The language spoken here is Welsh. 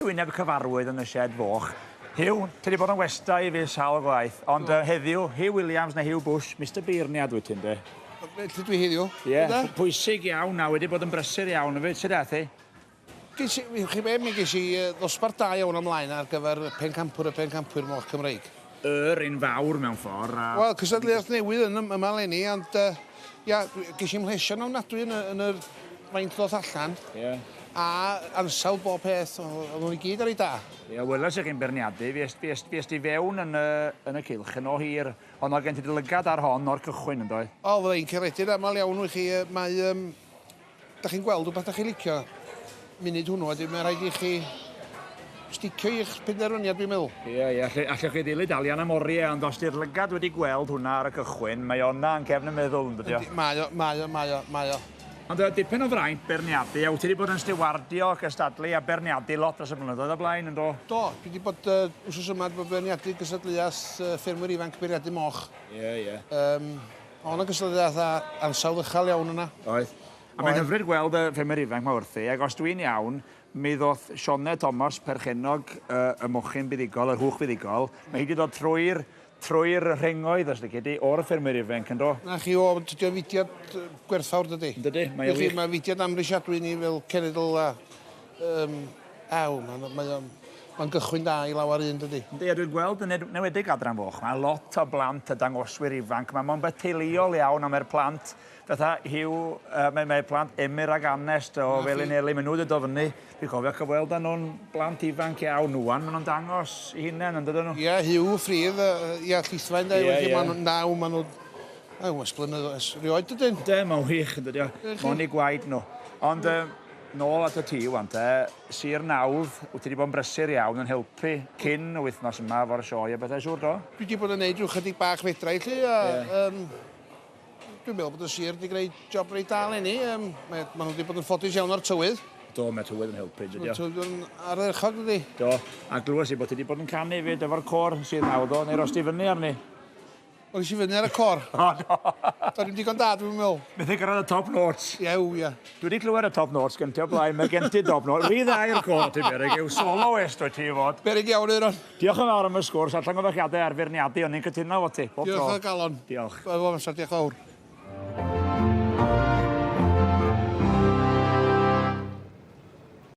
Wyneb cyfarwydd yn y sied foch. Huw, ti 'di bod yn westai i fi sawl gwaith, ond uh, heddiw, Huw Williams neu Huw Bush, Mister Beirniad wyt ti, yndê? Felly dwi heddiw. Ie, yeah, pwysig iawn a wedi bod yn brysur iawn hefyd. Sut aeth hi? Ges i, chi be, mi ges i ddosbarth da iawn ymlaen ar gyfer pencampwr y pencampwyr moch Cymreig. Yr un fawr mewn ffordd. A... Wel, cystadleuaeth newydd yn yma eleni, ond uh, ia, ges i'm mhlesio'n ofnadwy yn y, yn yr faint ddoth allan. Ie. A ansawdd bob peth, oedden nhw i gyd ar ei da. Ie, weles i chi'n beirniadu, fi est, fi est, fi est i fewn yn y, yn y cylch yn o hir, ond oedd gen ti dy lygad ar hon o'r cychwyn, yn doedd? O, fydda i'n credu'n aml iawn i chi, mae, um, da chi'n gweld rhywbeth da chi'n licio munud hwnnw, a mae'n rhaid i chi sticio i'ch penderfyniad, dwi'n meddwl. Ie, ie, alle, allwch chi ddilyn dalian am oriau, ond os di'r lygad wedi gweld hwnna ar y cychwyn, mae o yna yn cefn y meddwl, yn dydi o? Mae o, mae o, mae o, mae o. Ond dipyn o fraint beirniadu, a wyt ti wedi bod yn stiwardio, cystadlu a beirniadu lot dros y blynyddoedd o blaen, yn do? Do, dwi wedi bod, uh, wsos yma, wedi bod beirniadu gystadleuaeth uh, ffermwyr ifanc beirniadu moch. Ie, ie. Um, Oedd 'na gystadleuaeth a ansawdd uchel iawn yna. Oedd. A mae'n hyfryd gweld y ffermwyr ifanc 'ma wrthi, ac os dwi'n iawn, mi ddoth Sioned Thomas, perchennog uh, y mochyn buddugol, yr hwch fuddugol, mae hi wedi dod trwy'r trwy'r rhengoedd, os lici di, o'r ffermwyr ifanc, yn do? Na chi, o, dydy o'n fudiad gwerthfawr, dydy? Dydy, mae o wych. Mae fudiad amhrisiadwy ni fel cenedl a um, aw, mae'n mae o'n Mae'n gychwyn da i lawer un, dydy? Yndi, a dwi'n gweld yn enwedig adran foch, mae lot o blant a dangoswyr ifanc, mae mond beth teuluol iawn, a mae'r plant, fatha Huw, uh, mae, mae plant Emyr ag Anest o Felineli, maen nhw wedi dod fyny, dwi'n cofio cyfweld â nhw'n blant ifanc iawn ŵan, maen nhw'n dangos i hunain, yn dydyn nhw? Ie, Huw Ffridd, ia, Llithfaen, de, yeah, yeah. maen nhw'n naw, maen nhw, aw, ers blynyddoedd, ers rioed dydyn? De, mae'n wych, yn dydy o. Mae'n i gwaed nhw. Ond, uh, nôl at y tŷ wan te, Sir Nawdd, wyt ti wedi bod yn brysur iawn yn helpu cyn y wythnos yma efo'r sioe a bethau, siŵr do? Dwi wedi bod yn neud rhyw chydig bach fedra i 'lly a yeah. um, dwi'n meddwl bod y sir wedi gwneud job reit da eleni. Um, mae, maen nhw wedi bod yn ffodus iawn o'r tywydd. Do, mae tywydd yn helpu, dydy o. Tywydd yn ardderchog, dydy. Do, a glywes i bod ti wedi bod yn canu fyd efo'r côr Sir Nawdd o, neu rost ti fyny arni? Wel, es i fyny ar y cor. O, do! Do'n i'm digon da, dwi'n meddwl. Methu gyrraedd y top notes. Ie, ww, ie. Dwi wedi clywed y top notes gen ti o blaen, mae gen ti top notes. Rhy dda i'r côr, ti beryg, yw soloist wyt ti i fod. Beryg iawn, Euron. Diolch yn fawr am y sgwrs, a llongyfarchiadau ar feirniadu, o'n i'n cytuno efo ti, bob tro. Diolch o galon. Diolch. Bob amser, diolch fawr.